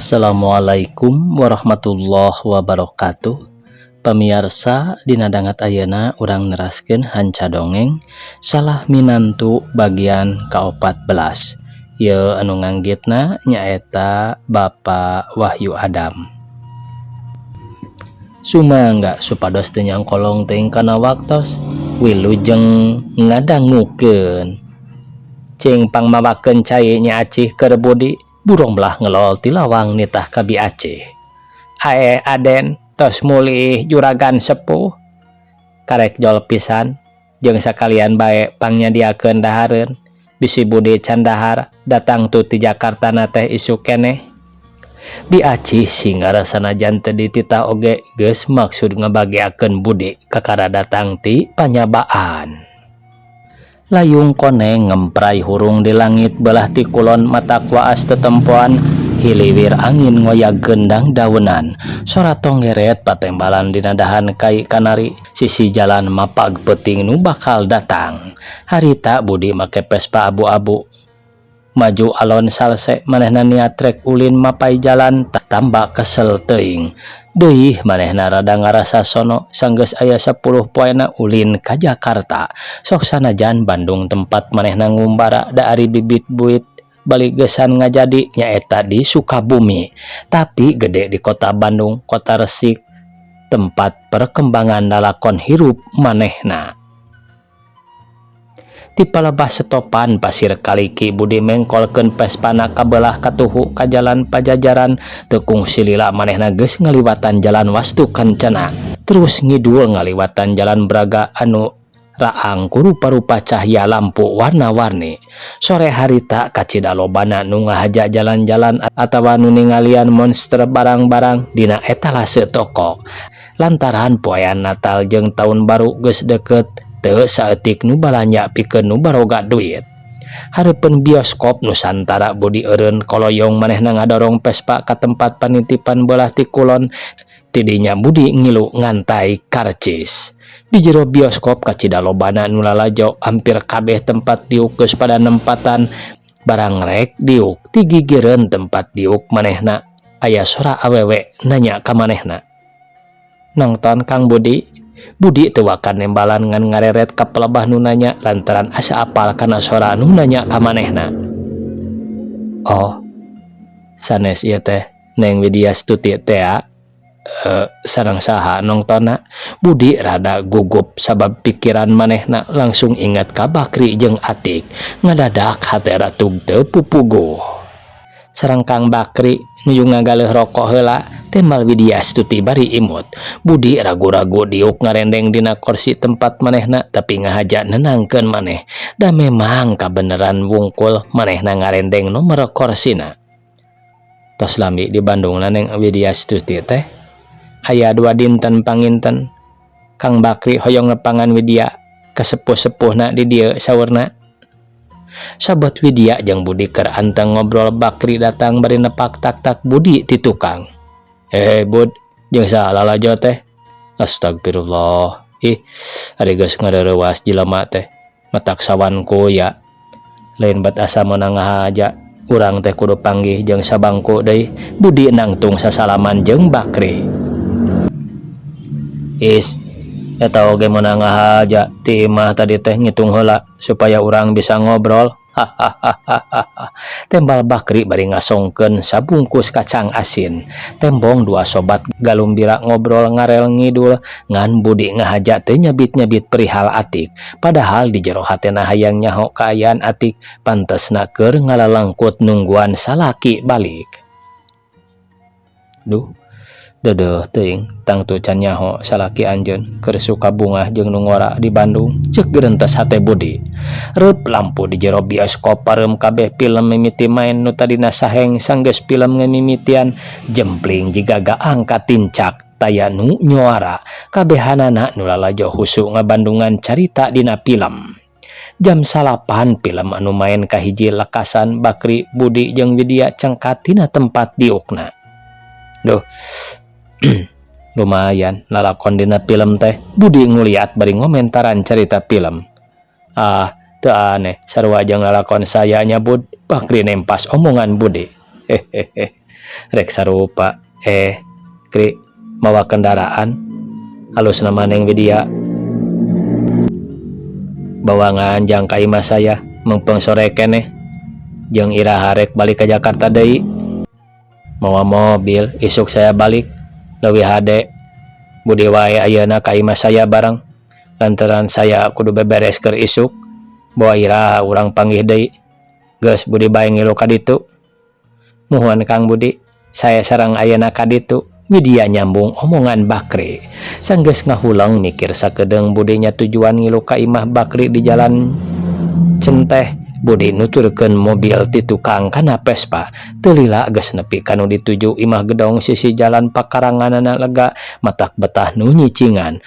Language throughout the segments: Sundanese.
Assalamualaikum warahmatullahi wabarakatuh. Pamiarsa, dina danget ayeuna urang neraskeun hanca dongeng Salah Minantu bagian ka-14. Ieu anu nganggitna nyaeta Bapak Wahyu Adam. Sumangga supados teu nyangkolong teuing kana waktos, wilujeng ngadangukeun. Cing pangmawakeun cai, Nyi Acih, keur Budi. Burong belah ngelol ti lawang nitah ka Bi Acih. "Ae, Aden, tos mulih Juragan Sepuh? Karek jol pisan, jeung sakalian bae pangnyadiakeun dahareun, bisi Budi can dahar, datang tu ti Jakarta na teh isuk keneh." Bi Acih singar sanajan teu dititah oge geus maksud ngabageakeun Budi kakara datang ti panyabaan. Layung koneng ngempray hurung di langit belah ti kulon, matak waas tetempoan. Hiliwir angin ngoyag gendang daunan. Sora tonggeret patembalan dina dahan kai kanari sisi jalan mapag peuting nu bakal datang. Harita Budi make Vespa abu-abu maju alon salse. Manehna niat rek ulin mapay jalan, tambah kesel teuing deui. Manehna rada ngarasa sono sanggeus aya 10 poena ulin ka Jakarta. Sok sanajan Bandung tempat manehna ngumbara, da ari bibit buit balik gesan ngajadi nyaeta di Sukabumi, tapi gede di kota Bandung, kota resik tempat perkembangan lalakon hirup manehna. Ti palebah setopan Pasir Kaliki, Budi mengkolkeun Vespana kabelah katuhu ka Jalan Pajajaran. Teu kungsi lila manehna geus ngaliwatan Jalan Wastu Kencana, terus ngidul ngaliwatan Jalan Braga anu raang ku rupa-rupa cahya lampu warna-warni. Sore harita kacida lobana nu ngahaja jalan-jalan atawa nu ningalian monster barang-barang dina etalase toko, lantaran poean Natal jeung Taun Baru geus deket, teu saeutik nu balanja pikeun nu baroga duit. Hareupeun Bioskop Nusantara, Budi eureun koloyong. Manehna ngadorong Vespa ka tempat panitipan belah ti kulon. Tidinya Budi ngilu ngantay karcis. Di jero bioskop kacida lobana nu lalajo. Hampir kabeh tempat diuk geus pada nempatan. Barang rek diuk, ti gigireun tempat diuk manehna aya sora awewe nanya ka manehna, "Nongton, Kang Budi?" Budi teu waka nembalan, ngan ngareret ka pelebah nu nanya lantaran asa apal kana sora nu nanya ka manehna. "Oh, sanes ieu teh Neng Widya Stuti tea? Sareng saha nongtonna?" Budi rada gugup sabab pikiran manehna langsung ingat ka Bakri jeung Atik. Ngadadak hate ratug teu pupuguh. "Sareng Kang Bakri, nuju ngagaleuh rokok heula," tembal Widya Stuti bari imut. Budi ragu-ragu diuk ngarendeng dina kursi tempat manehna, tapi ngahaja nenangkeun maneh, da memang kabeneran wungkul manehna ngarendeng nomor korsina. "Tos lami di Bandung, Neng Widya Stuti teh?" "Aya 2 dinten panginten. Kang Bakri hoyong nepangan Widya ka sepuh-sepuhna di dieu," saurna. Sabot Widya jeung Budi keur anteng ngobrol, Bakri datang bari nepak tak-tak Budi ti tukang. "Eh, Bud, jeung saha lalajo teh?" "Astagfirullah, ih, ari geus ngareurewas jelema teh, matak sawan kuya. Lain bet asa meunang ngahaja, urang teh kudu panggih jeung sabangku deui." Budi nangtung sasalaman jeung Bakri. "Is, eta oge meunang ngahaja. Ti imah tadi teh ngitung heula supaya urang bisa ngobrol, hahaha," tembal Bakri bari ngasongkeun sabungkus kacang asin. Tembong dua sobat galumbira ngobrol ngarel ngidul, ngan Budi ngahaja teu nyabit-nyabit perihal Atik, padahal di jero hatena hayang nyaho kaayaan Atik. Pantesna keur ngalalangkut nungguan salaki balik. "Duh, deudeuh teuing, tangtu can nyaho salaki anjeun keur suka bungah jeung nu ngora di Bandung," ceuk gerentes hate Budi. Reup lampu di jero bioskop pareum kabeh, film mimiti main. Nu tadina saheng, sanggeus film ngamimitian jempling jiga gaang katincak, taya nu nyuara. Kabehanana nu lalajo husu ngabandungan carita dina film. Jam 9, film anu main kahiji lekasan. Bakri, Budi jeung Widya cengkat tina tempat diukna. "Duh, lumayan lalakon dina film teh," Budi nguliat bari ngomentaran carita film. "Ah, teu aneh, sarua jeung lalakon saya nya, Bud," Bakri nempas omongan Budi. "Hehehe." Rek sarupa. Eh, Kri, mawa kendaraan. Alusna mah Neng Widya. Bawa nganjang ka imah saya, mengpeng sore keneh. Jeung iraha rek balik ka Jakarta deui. Mawa mobil, isuk saya balik. Leuwih hade. Budi wae ayeuna ka imah saya bareng. Lantaran saya kudu beberes keur isuk. Bawa iraha urang panggih deui. Geus Budi bae ngilu ka ditu. Muhun Kang Budi, saya sareng ayeuna ka ditu. Widya nyambung omongan Bakri. Sanggeus ngahuleng mikir sakedeung Budi nyatujuan ngilu ka imah Bakri di jalan Centeh. Budi nuturkeun mobil ti tukang kana Vespa. Teu lila geus nepi ka nu dituju imah gedong sisi jalan pakaranganana lega matak betah nu nyicingan.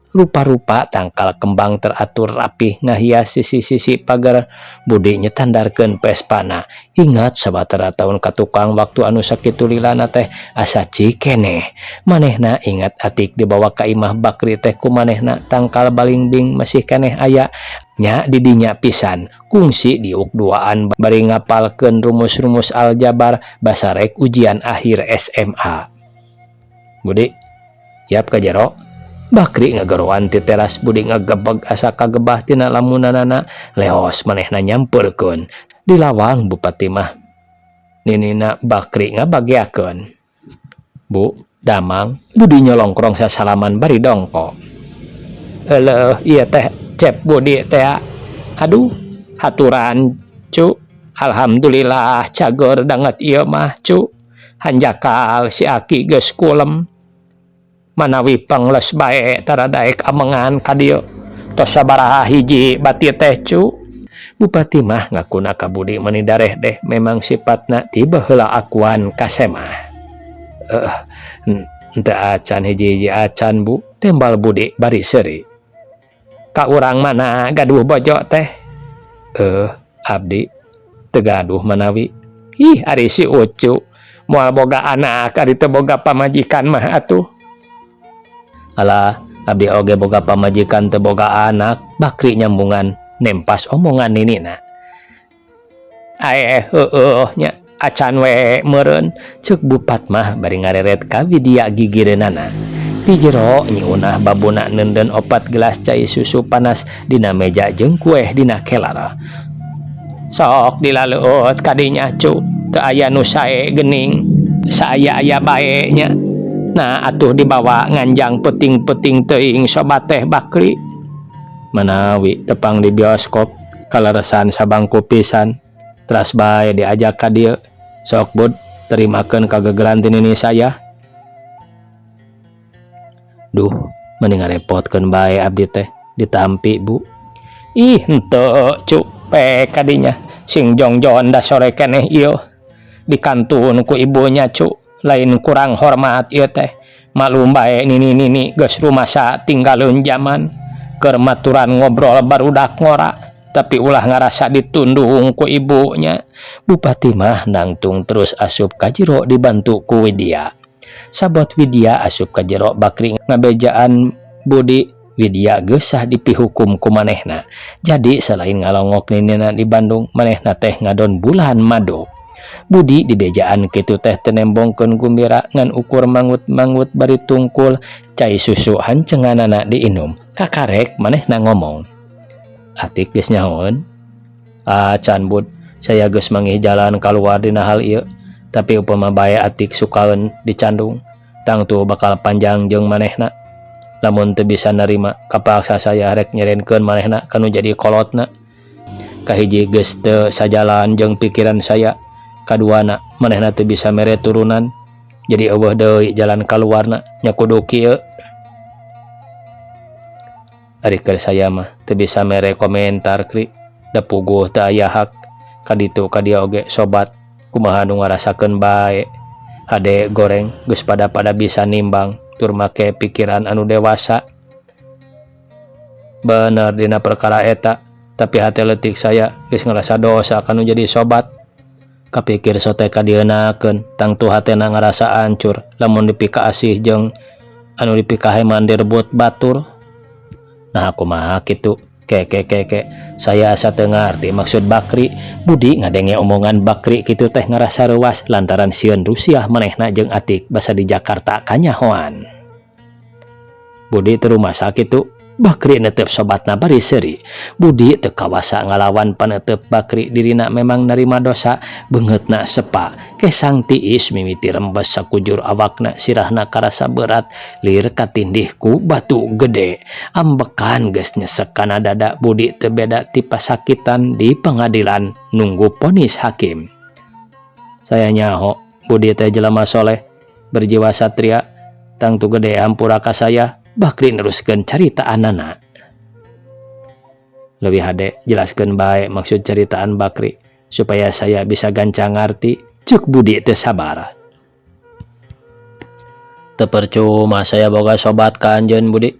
Rupa-rupa tangkal kembang teratur rapih ngahias sisi-sisi pagar. Budi nyetandarkeun Vespana. Ingat sawatara taun ka tukang waktu anu sakitu lilana teh asa cikeneh. Manehna ingat Atik dibawa ka imah Bakri teh ku manehna tangkal balingbing masih keneh aya. Nya di dinya pisan kungsi diuk duaan bari ngapalkeun rumus-rumus aljabar basa rek ujian akhir SMA. Budi, yap ka jero. Bakri ngageroan ti teras. Budi ngagebeg asa kagebah tina lamunanana leos manehna nyamperkeun. Di lawang Bupati mah ninina Bakri ngabageakeun. Bu, damang. Budi nyolongkrong sasalaman bari dongko. Eleuh ieu teh cep Budi teh. Aduh, haturan cu. Alhamdulillah cageur danget ieu mah cu. Hanjakal si Aki geus kulem. Manawi pangles bae tara daek amengan ka dieu. Tos sabaraha hiji bati teh cu. Bupati mah ngakuna ka Budi meuni darehdeh memang sifatna ti baheula akuan ka semah. Henteu acan hiji-hiji acan bu, tembal Budi bari seuri. Ka urang mana gaduh bojo teh? Abdi teu gaduh manawi. Ih, ari si Ucu moal boga anak ari teu boga pamajikan mah atuh. Alah, abdi oge boga pamajikan teu boga anak, Bakri nyambungan nempas omongan ninina. Aeh heueuh nya acan we meureun, ceuk Bupat mah bari ngareret ka Widya gigireunana. Ti jero Nyi Unah babuna neundeun opat gelas cai susu panas dina meja jeung kueh dina kelar. Sok dilaleueut ka dinya cu, teu aya nu sae geuning, saaya-aya bae nya. Nah atuh dibawa nganjang peuting-peuting teuing sobat teh Bakri. Manawi tepang di bioskop kaleresan sabangku pisan teras bae diajak ka dieu. Sok Bud, terimakeun kagegeran ti nini saya. Duh, meni ngarepotkeun bae abdi teh ditampi bu. Ih henteu cu, pek ka dinya sing jongjon da sore keneh ieu. Dikantun ku ibunya cu, lain kurang hormat ieu teh. Malum bae nini-nini geus rumasa tinggaleun jaman. Keur maturan ngobrol barudak ngora, tapi ulah ngarasa ditundung ku ibunya. Bupati mah nangtung terus asup ka jero dibantu ku Widya. Sabot Widya asup ka jero Bakri ngabejaan Budi. Widya geusah dipihukum ku manehna. Jadi selain ngalongok ninina di Bandung, manehna teh ngadon bulan madu. Budi dibejaan kitu teh teu nembongkeun gumbira ngan ukur mangut-mangut bari tungkul cai susu hancenganana diinum. Kakarek manehna ngomong. Atik geus nyahoeun? Acan Bud, saya geus manggih jalan kaluar dina hal ieu. Tapi upama bae Atik sukaeun dicandung, tangtu bakal panjang jeung manehna. Lamun teu bisa narima, kapaksa saya rek nyerenkeun manehna kanu jadi kolotna. Kahiji geus teu sajalan jeung pikiran saya. Kaduana manehna teu bisa mere turunan. Jadi eueuh deui jalan kaluarna nya kudu kieu. Ari keur saya mah teu bisa mere komentar Kri. Da puguh teu aya hak ka ditu ka dieu oge sobat kumaha nu ngarasakeun bae. Hade goreng geus pada-pada bisa nimbang tur make pikiran anu dewasa. Bener dina perkara eta, tapi hate leutik saya geus ngarasa dosa kanu jadi sobat. Kapikir sote kadieunakeun tangtu hatena ngarasa ancur lamun dipikaasih jeung anu dipikaheman direbut batur. Nah kumaha kitu Ke ke ke ke saya asa teu ngarti maksud Bakri. Budi ngadenge omongan Bakri kitu teh ngarasa reuas lantaran sieun rusiah manehna jeung Atik basa di Jakarta kanyahoan. Budi teu rumasa kitu? Bakri netep sobatna bari seuri. Budi teu kawasa ngalawan panetep Bakri dirina memang narima dosa, beungeutna sepa. Kesang tiis mimiti rembes sakujur awakna sirahna karasa berat lir katindih ku batu gede. Ambekan geus nyesek kana dada Budi teu beda ti pasakitan di pangadilan nunggu vonis hakim. Saya nyaho Budi teh jelema soleh, berjiwa satria, tangtu gede hampura ka saya. Bakri neruskeun caritaanana. Leuwih hade jelaskeun bae maksud caritaan Bakri supaya saya bisa gancang ngarti, ceuk Budi teu sabar. Teu percuma saya boga sobat ka anjeun Budi.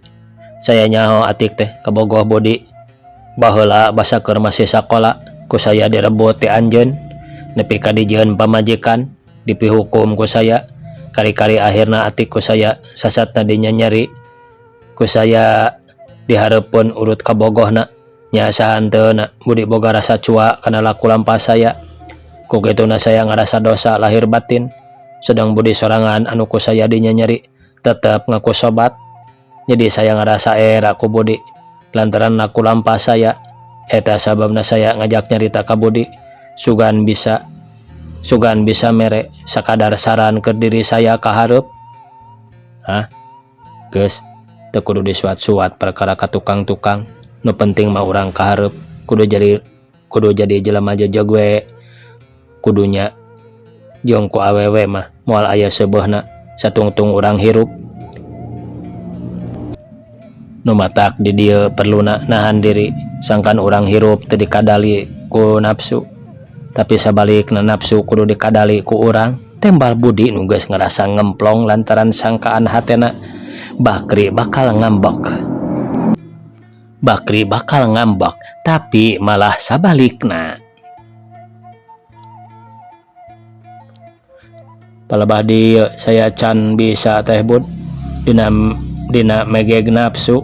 Saya nyaho Atik teh kabogoh Budi. Baheula basa keur masih sakola ku saya direbut ti anjeun nepi ka dijieun pamajikan dipihukum ku saya kali-kali akhirna Atik ku saya sasatna dinyanyeri ku saya dihareupeun urut kabogohna nya sahanteuna Budi boga rasa cua kana laku lampah saya ku kituna saya ngarasa dosa lahir batin sedang Budi sorangan anu ku saya dinyanyeri tetep ngaku sobat jadi saya ngarasa era ku Budi lantaran laku lampah saya eta sababna saya ngajak nyarita ka Budi sugan bisa mere sakadar saran ke diri saya ka hareup. Hah? Geus teu kudu disuat-suat perkara ka tukang-tukang nu penting mah urang ka hareup kudu jadi jelema jejeg we kudunya jeung ku awewe mah moal aya seubeuhna satungtung urang hirup nu matak di dieu perluna nahan diri sangkan urang hirup teu dikadali ku nafsu tapi sabalikna nafsu kudu dikadali ku urang. Tembal Budi nu geus ngarasa ngemplong lantaran sangkaan hatena Bakri bakal ngambek. Bakri bakal ngambek tapi malah sabalikna. Palebah dieu saya can bisa teh Bud dina megeg nafsu.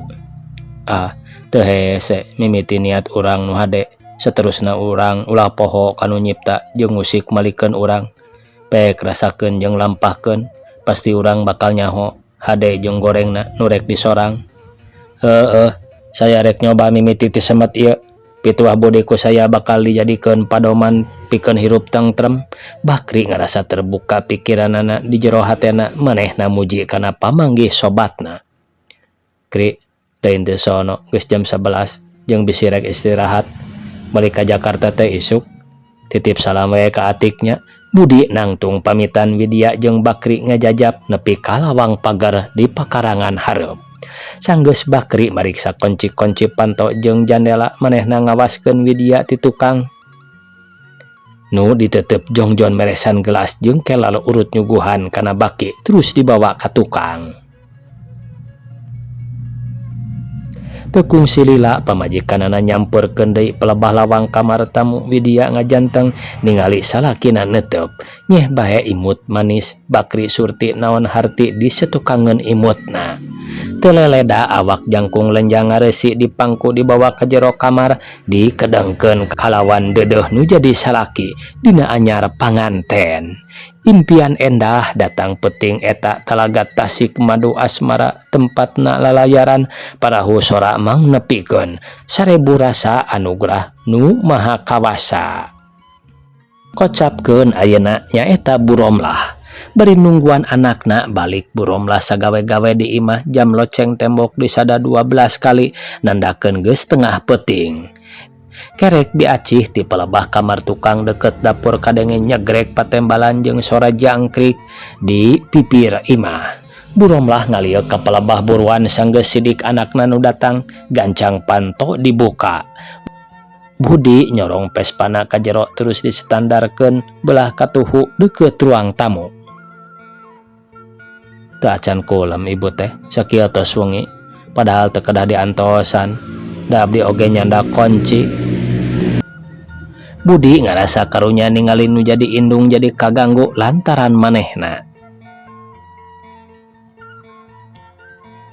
Ah teu hese mimiti niat urang nu hade seterusna urang ulah poho kanu nyipta jeung ngusik malikeun urang. Pek rasakeun jeung lampahkeun pasti urang bakal nyaho hade jeung gorengna nu rek disorang. Heueuh saya rek nyoba mimiti ti semet ieu. Pituah Budi ku saya bakal dijadikeun padoman pikeun hirup tengtrem. Bakri ngarasa terbuka pikiranana di jero hatena manehna muji kana pamanggih sobatna. Kri deui teu sono geus jam 11 jeung bisi rek istirahat balik ka Jakarta teh isuk. Titip salam we ka Atiknya. Budi nangtung pamitan Widya jeung Bakri ngajajap nepi ka lawang pagar di pakarangan hareup. Sanggeus Bakri mariksa kunci-kunci panto jeung jandela manehna ngawaskeun Widya ti tukang. Nu ditetep jongjon meresan gelas jeung kelal urut nyuguhan kana baki terus dibawa ka tukang. Teu kungsi lila pamajikanana nyamperkeun deui pelebah lawang kamar tamu Widya ngajanteng ningali salakina netep. Nyeh bae imut manis Bakri surti naon harti disetukangeun imutna. Teu leleda awak jangkung lenjang ngareusi di pangku dibawa ka jero kamar dikedengkeun kalawan deudeuh nu jadi salaki dina anyar panganten. Impian endah datang peting eta talaga tasik madu asmara tempatna lalayaran parahu sora mangnepikeun sarebu rasa anugerah nu maha kawasa. Kocapkeun ayeuna nyaeta Bu Romlah. Bari nungguan anakna balik Bu Romlah sagawe-gawe di imah jam loceng tembok disada 12 kali nandakeun geus tengah peuting. Kerek biacih ti pelebah kamar tukang deket dapur kadenge nyegrek patembalan jeung sora jangkrik di pipir imah. Bu Romlah ngalieu ka pelebah buruan sanggeus sidik anakna nu datang gancang panto dibuka. Budi nyorong pespana ka jero terus distandarkeun belah katuhu deukeut ruang tamu. Teu acan kulem ibu teh sakieu tos wengi padahal teu kedah diantosan da abdi oge nyanda kunci. Budi ngarasa karunya ningali nu jadi indung jadi kaganggu lantaran manehna.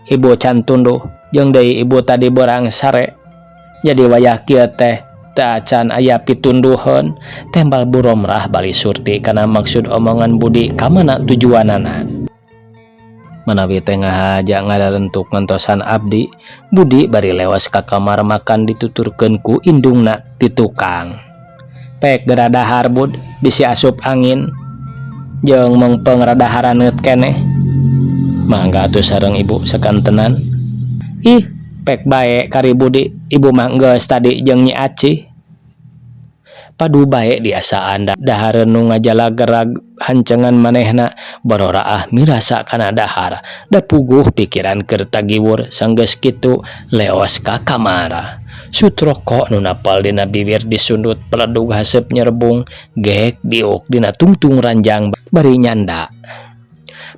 Ibu can tunduh jeung deui ibu tadi beurang sare. Jadi wayah kieu teh teu acan aya pitunduheun. Tembal Bu Romrah bari surti kana maksud omongan Budi kamana tujuanana. Manawi teh ngahaja ngadalentuk ngentosan abdi, Budi bari lewas ka kamar makan dituturkeun ku indungna ti tukang. Pek geura dahar Bud, bisi asup angin jeung meungpeung rada haraneut keneh. Mangga atuh sareng ibu sakantenan. Ih, pek bae kari Budi, ibu mah enggeus tadi jeung Nyi Acih. Padu bae diasaan dahareun nu ngajalagerag hancengan manehna bororaah mirasa kana dahar da puguh pikiran keur tagiwur sanggeus kitu leos ka kamar. Sut roko nu napel dina biwir disundut peledug haseup nyerebung gek diuk dina tungtung ranjang bari nyanda.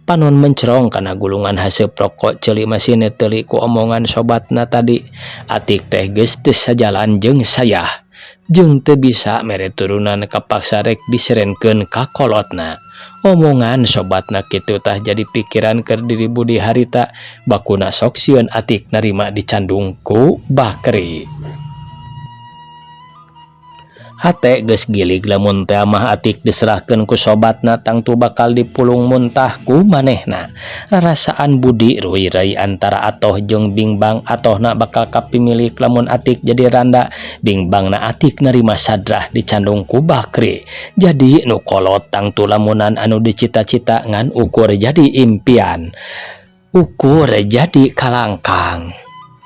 Panon mencerong kana gulungan haseup roko ceuli masih neuteli ku omongan sobatna tadi atik teh geus teu sajalan jeung sayah. Jeung teu bisa mere turunan kapaksa rek diserenkeun ka kolotna. Omongan sobatna kitu tah jadi pikiran keur diri Budi harita bakuna sok sieun Atik narima dicandung ku Bakri. Hate geus gilig lamun teh mah Atik diserahkeun ku sobatna tangtu bakal dipulung muntah ku manehna. Rarasaan Budi ruy-reuy antara atoh jeung bingbang atohna bakal kapimilik lamun Atik jadi randa bingbangna Atik narima sadrah dicandung ku Bakri. Jadi nu kolot tangtu lamunan anu dicita-cita ngan ukur jadi impian. Ukur jadi kalangkang.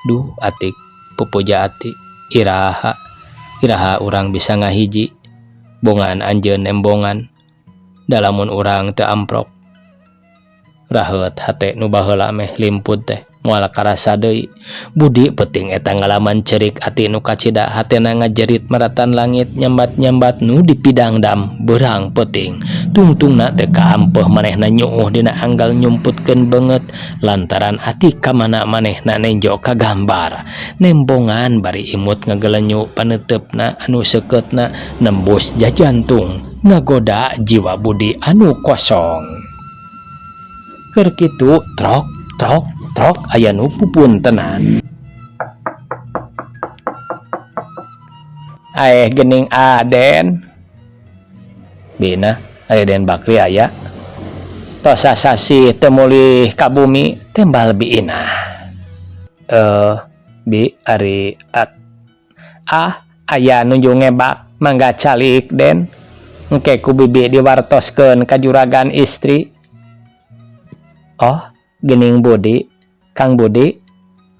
Duh Atik pupuja ati iraha. Iraha urang bisa ngahiji bongan anjeun nembongan da lamun urang teu amprok raheut hate nu baheula meh limput teh moal karasa deui. Budi peuting eta ngalaman ceurik ati nu kacida hatena ngajerit maratan langit nyambat-nyambat nu dipidangdam beurang peuting tungtungna teu kaampeuh manehna nyuuh dina anggal nyumputkeun beungeut lantaran ati kamana manehna nenjo kagambar nembongan bari imut ngagelenyu paneuteup-na anu seukeutna nembus jajantung ngagoda jiwa Budi anu kosong. Keur kitu trok trok trok aya nu pupuntenan. Aeh geuning Aden. Bina aya Den Bakri aya. Tos sasasih teu mulih ka bumi tembal Biinah. Bi ari at ah aya nuju ngebak mangga calik Den. Engke ku bibi diwartoskeun ka juragan istri. Oh geuning Budi Kang Budi.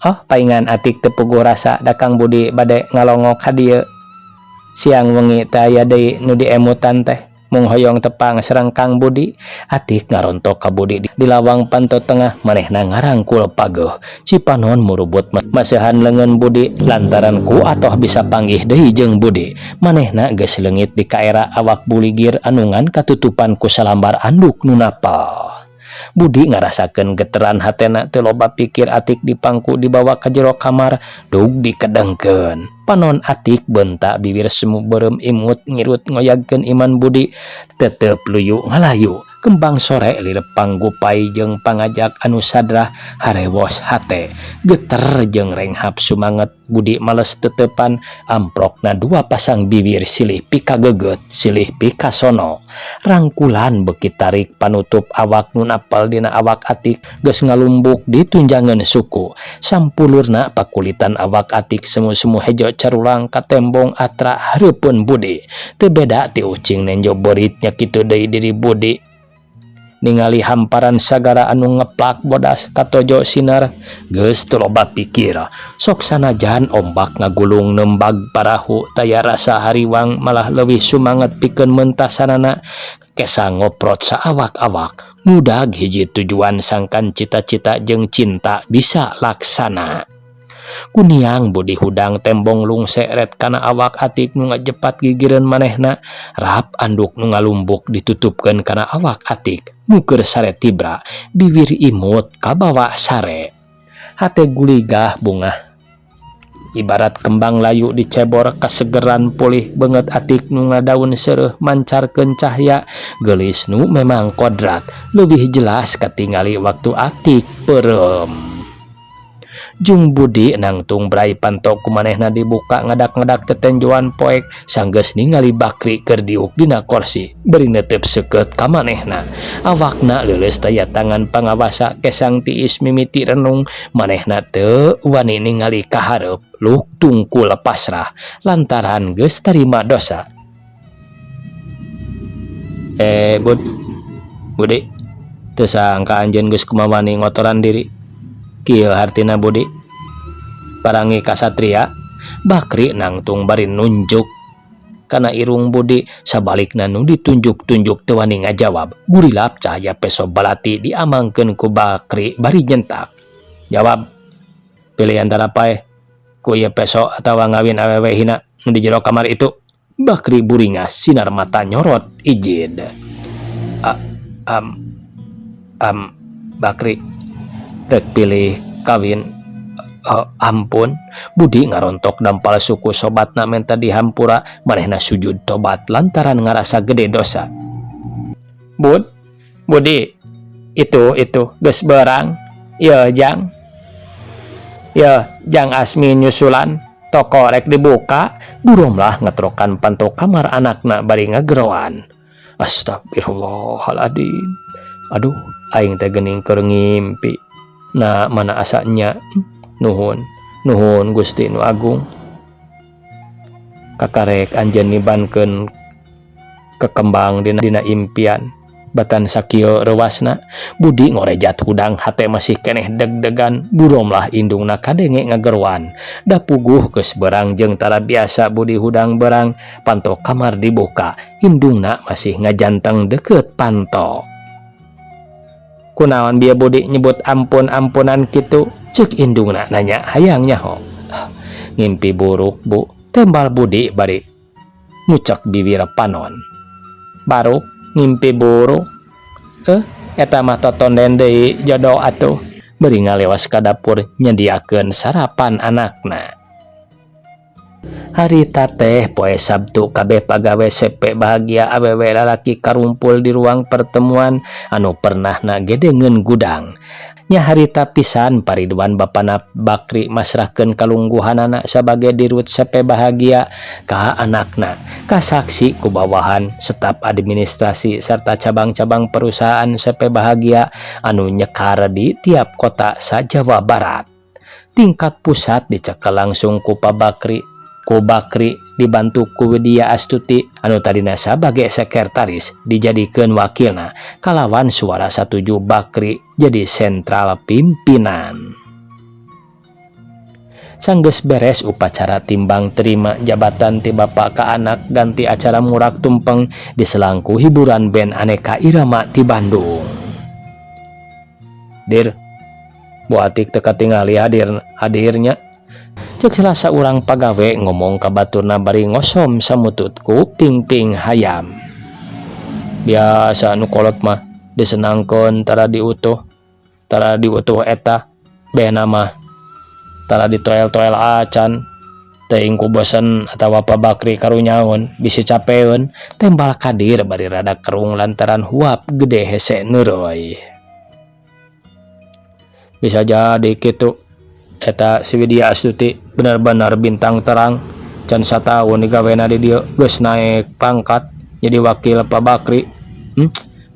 Oh paingan Atik teu puguh rasa da Kang Budi bade ngalongok ka dieu. Siang wengi teh aya deui nu diemutan teh mung hoyong tepang sareng Kang Budi. Atik ngarontok ka Budi di lawang panto tengah manehna ngarangkul pageuh. Cipanon murubut maseuhan leungeun Budi lantaran ku atoh bisa panggih deui jeung Budi. Manehna geus leungit di kaera awak buligir anu ngan katutupan ku salambar anduk nu napel. Budi ngarasakeun geteran hatena teu loba pikir Atik dipangku dibawa ka jero kamar dug dikedengkeun. Panon Atik bentak bibir semu beureum imut ngirut ngoyagkeun iman Budi tetep luyu ngalayu. Kembang sore lirepang gupai jeung pangajak anu sadrah harewos hate. Geter jeung renghap sumanget Budi males tetepan amprokna dua pasang bibir silih pikageget silih pikasono. Rangkulan beuki tarik panutup awak nu napel dina awak Atik geus ngalumbuk di tunjangan suku. Sampulurna pakulitan awak Atik semu-semu hejo carulang ka tembong atra hareupeun Budi. Teu beda ti ucing nenjo beuritnya kitu deui diri Budi. Ningali hamparan sagara anu ngeplak bodas katojo sinar geus teu loba pikir. Sok sanajan ombak ngagulung nembag parahu taya rasa hariwang malah leuwih sumanget pikeun mentasanana kesa ngoprot saawak-awak ngudag hiji tujuan sangkan cita-cita jeung cinta bisa laksana. Kuniang Budi hudang tembong lungseret kana awak Atik nu ngajepat gigireun manehna rap anduk nu ngalumbuk ditutupkeun kana awak Atik nu keur sare tibra biwir imut kabawa sare. Hate guligah bungah ibarat kembang layu dicebor kasegeran pulih beungeut Atik nu ngadaun seureuh mancarkeun cahya geulis nu memang kodrat leuwih jelas katingali waktu Atik peureum. Jung Budi nangtung brai panto ku manehna dibuka ngadak-ngadak tetenjoan poek sanggeus ningali Bakri keur diuk dina korsi bari neuteup seukeut ka manehna. Awakna leuleus taya tangan pangawasa kesang tiis mimiti renung manehna teu wani ningali ka hareup luk tungkul pasrah lantaran geus tarima dosa. Eh Bud, Budi, teu sangka anjeun geus kumawani ngotoran diri. Kieu hartina Budi, parangi kasatria, Bakri nangtung bari nunjuk kana irung Budi sabalikna nu ditunjuk-tunjuk teu wani ngajawab. Gurilap cahaya peso balati diamangkeun ku Bakri bari nyentak. Jawab, pilih antara paeh ku ieu peso atawa ngawin awewe hina nu di jero kamar itu. Bakri buringas sinar mata nyorot ijid. A am am Bakri rek pilih kawin ampun. Budi ngarontok dampal suku sobatna menta dihampura manehna sujud tobat lantaran ngarasa gede dosa. Bud, Budi, itu geus beurang. Yeuh jang. Yeuh jang Asmi nyusulan toko rek dibuka. Bu Romlah ngetrokan panto kamar anakna bari ngageroan. Astagfirullahaladzim. Aduh, aing teh geuning keur ngimpi. Nah, mana asanya? Nuhun, nuhun Gusti nu Agung. Kakarek anjeun nibankeun kekembang dina impian. Batan sakieu reuasna, Budi ngorejat hudang hate masih keneh deg-degan. Bu Romlah indungna kadenge ngageroan. Da puguh geus beurang jeung tara biasa Budi hudang beurang, panto kamar dibuka, indungna masih ngajanteng deukeut panto. Kunaon bieu Budi nyebut ampun-ampunan kitu? Ceuk indungna nanya hayang nyaho. Ngimpi buruk bu, tembal Budi bari ngucek bibir panon. Baruk ngimpi buruk. Eta mah totonden deui jodoh atuh. Bari ngalewas ka dapur nyediakeun sarapan anakna. Harita teh poe Sabtu kabeh pagawe sepe bahagia awewe lalaki karumpul di ruang pertemuan anu pernahna gedengeun gudang. Nya harita pisan Paridwan bapana Bakri masrahkeun kalungguhanana sabagai dirut sepe bahagia ka anakna. Kasaksi ku bawahan staf administrasi serta cabang-cabang perusahaan sepe bahagia anu nyekar di tiap kota sa Jawa Barat. Tingkat pusat dicekel langsung ku Pak Bakri. Ku Bakri dibantu ku Widya Astuti anu tadina sabagai sekretaris dijadikeun wakilna kalawan suara satuju Bakri jadi sentral pimpinan. Sanggeus beres upacara timbang terima jabatan ti bapak ka anak ganti acara murak tumpeng diselangku hiburan band aneka irama ti Bandung. Dir, Bu Atik teu katingali hadir hadirnya. Cek salah saurang pagawe ngomong ka baturna bari ngosom samutut ku pingping hayam. Biasa nu kolot mah disenangkeun tara diutuh eta behna mah tara ditoel-toel acan teuing ku bosen atawa Pak Bakri karunyaun bisi capeun tembal Kadir bari rada kerung lantaran huap gede hese neureui. Bisa jadi kitu eta si Widya Astuti benar-benar bintang terang can sataun digawena di dieu geus naik pangkat jadi wakil Pak Bakri.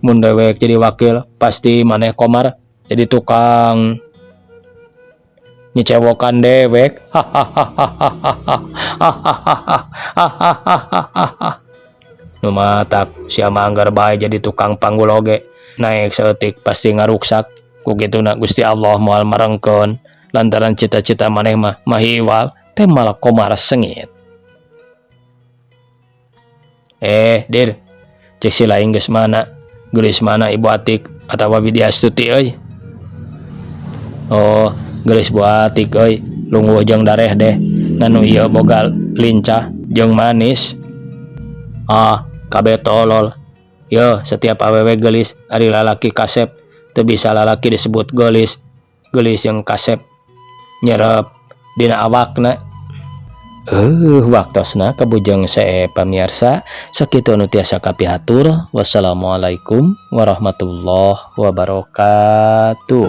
Mun dewek jadi wakil pasti maneh Komar jadi tukang nyicewokan dewek. Hahaha. Nu matak sia mah anggar bae jadi tukang panggul oge naik saeutik pasti ngaruksak ku kituna Gusti Allah moal marengkeun lantaran cita-cita maneh mah mahiwal temal Komar sengit. Dir, cek si lain geus mana? Geulis mana Ibu Atik atawa Widya Astuti euy? Oh, geulis Bu Atik euy, lungguh jeung dareh deh. Nganu ieu boga lincah jeung manis. Ah, kabeh tolol. Yo, setiap awewe geulis ari lalaki kasep, teu bisa lalaki disebut geulis. Geulis jeung kasep nyerep dina awakna. Waktosna kabujeng sae pamiarsa sakitu anu tiasa kapihatur. Wassalamualaikum warahmatullahi wabarakatuh.